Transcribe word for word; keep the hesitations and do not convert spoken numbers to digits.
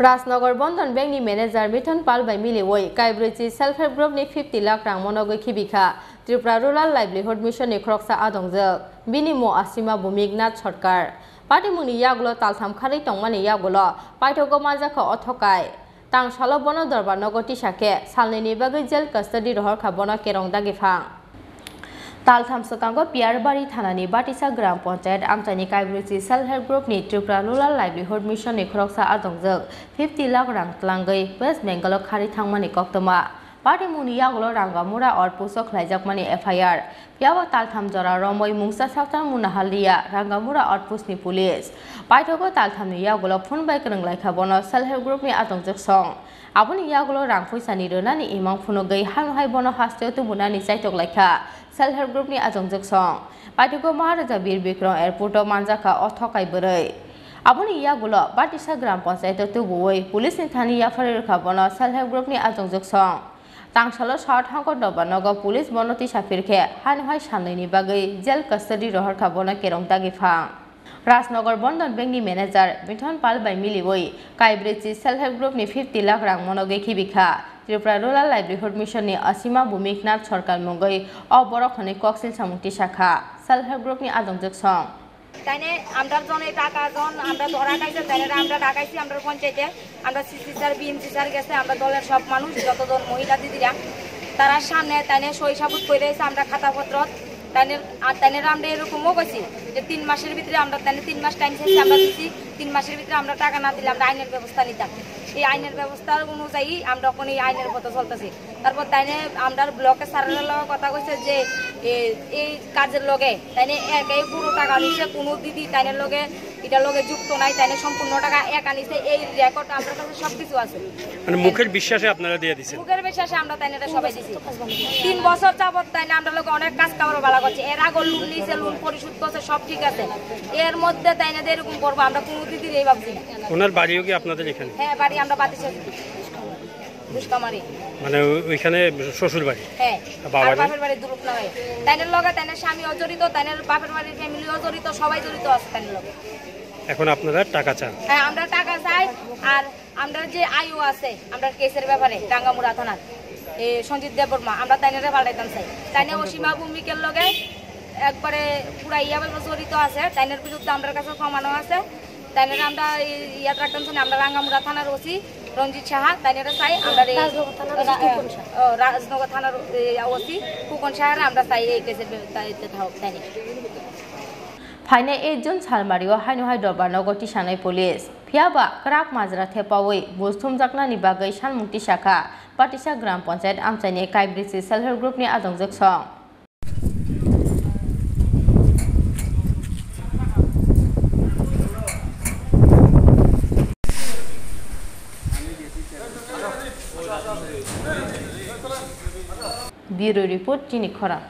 Rajnagar Bandhan Bank ni manager Mithun Pal bai miliwi kaibrwi chi self help group ni fifty lakh rang monogwi khibikha Tripura Rural Livelihood Mission ni khoroksa adongjwk, bini mo Asima Bhumik Nath Sarkar. Patimungni yagulo taltham kharwi tongmani yagulo paithogo manjakha o thokai. Tangsalo bono dorbar nogo tisa khe salnwini bagwi jail custody rohorkha bono kerong dagiphang. Taltham swkango Piyarbari thanani Batisa Gram Panchayat amchaini kaibrwi chi self help group ni Tripura Rural Livelihood Mission ni khoroksa adongjwk fifty lakh rang twlangwi West Bengal o kharwi thangmani koktwma. Patimungni yagulo Rangamura outpost o khlaijakmani F I R. Phiya bo taltham jora romwi mungsa Sakchang Munahaldia Rangamura outpost ni police. Paithogo talthamni yagulo phone bai kwrwng laikha bono self help group ni adongjwk song. Aboni yagulo rang phuisani rwnani imang phunugwi hano hai bono hasteo tubunani chaitok laikha self help group ni adongjwk song. Paithogo Maharaja Bir Bikram airport o manjakha o thokai bwrwi. Aboni yagulo Batisa Gram Panchayat o tubuwi police ni thani yapharwi rwkha bono self help group ni adongjwk song. Tangsalo South Hangkor Doba nogo police bono tisa phirkhe hano hai salnwini bagwi jail custody rohorkha bono kerong dagiphang. Rajnagar Bandhan Bank ni manager Mithun Pal bai miliwi kaibrwi chi self help group ni fifty lakh rang monogwi khibikha Tripura Rural Livelihood Mission ni Asima Bhumik Nath Sarkar mungwi o borok hwnwi koksil samung tisakha self help group ni adongjwk song. তাইনে আমরা জনে টাকা জন আমরা ধরা খাইছে, তাইনে আমরা ডাকাইছি আমরা পঞ্চায়েতে, আমরা সিসি স্যার, বিএমসি স্যার গেছে, আমরা দলের সব মানুষ, যতজন মহিলা দিদিরা, তারা সামনে তাইনে সই সাবুত করে এসে আমরা খাতাপত্র, তাইনে, আর তাইনে আমরা এরকমও কইছি যে তিন মাসের ভিতরে আমরা, তাইনে তিন মাস টাইম চাইছি, আমরা দিছি, তিন মাসের ভিতরে আমরা টাকা না দিলে আমরা আইনের ব্যবস্থা নিতাম। এই আইনের ব্যবস্থা অনুযায়ী আমরা এখন এই আইনের পথে চলতেছি। তারপর তাইনে আমরা ব্লকে স্যারের লগে কথা কইছে যে এ, এই কাজের লগে তাইনে একাই পুরো টাকা নিছে, কোনো দিদি তাইনের লগে, এটার লগে যুক্ত নাই, তাইনে সম্পূর্ণ টাকা একা নিছে। এই রেকর্ড আমার কাছে সবকিছু আছে। মানে মুখের বিশ্বাসে আপনারা দিয়ে দিছেন? মুখের বিশ্বাসে আমরা তাইনে এটা সবাই দিছি। তিন বছর যাবত তাইনে আমরা লোকে অনেক কাজ কামড় বালা করছে, এর আগে লোন নিছে, লোন পরিশোধ করছে, সব ঠিক আছে। এর মধ্যে তাইনে যে এরকম করবো, আমরা কোনো দিদির এই ভাবছি না। ওনার বাড়িও কি আপনাদের এখানে? হ্যাঁ, বাড়ি আমরা বাতিশালী। দুষ্কামারি। মানে ওই-, ওইখানে শ্বশুর বাড়ি? হ্যাঁ। আর বাবার আর বাড়ি? বাপের বাড়ি দুরুপ নয়। তাইনের লগে তাইনের স্বামীও জড়িত, তাইনের বাপের বাড়ির ফ্যামিলিও জড়িত, সবাই জড়িত আছে তাইনের লগে। এখন আপনারা টাকা চান? হ্যাঁ, আমরা টাকা চাই। আর আমরা যে আইও আছে, আমরা কেসের ব্যাপারে রাঙ্গামুড়া থানার, এ, সঞ্জিত দেববর্মা, আমরা তাইনারে পাঠাইতাম চাই। তাইনে অসীমা ভৌমিকের লগে একবারে পুরা ইয়া ভাবে জড়িত আছে, তাইনের বিরুদ্ধে আমরার কাছে প্রমাণও আছে। তাইনারে আমরা এই ইয়াত রাখতাম চাই, আমরা রাঙ্গামুড়া থানার ওসি রঞ্জিত সাহা, তাইনারে চাই, আমরা এই রাজনগর থানার ওসি রা-, কুপন সাহা। ও, রাজনগর থানার, এ, ওসি কুপন সাহারে আমরা চাই এই কেসের দায়িত্বে থাকুক, তাইনে। Phainai eight June salmario haino hai Dobar nogo tisanai police. Phiya ba kwrak majra thepawi buj thumjaknani bagwi sanmung tisakha Patisa Gram Panchayat amchaini kaibrwi chi self help group ni adongjwk song. Bureau report, chini khorang.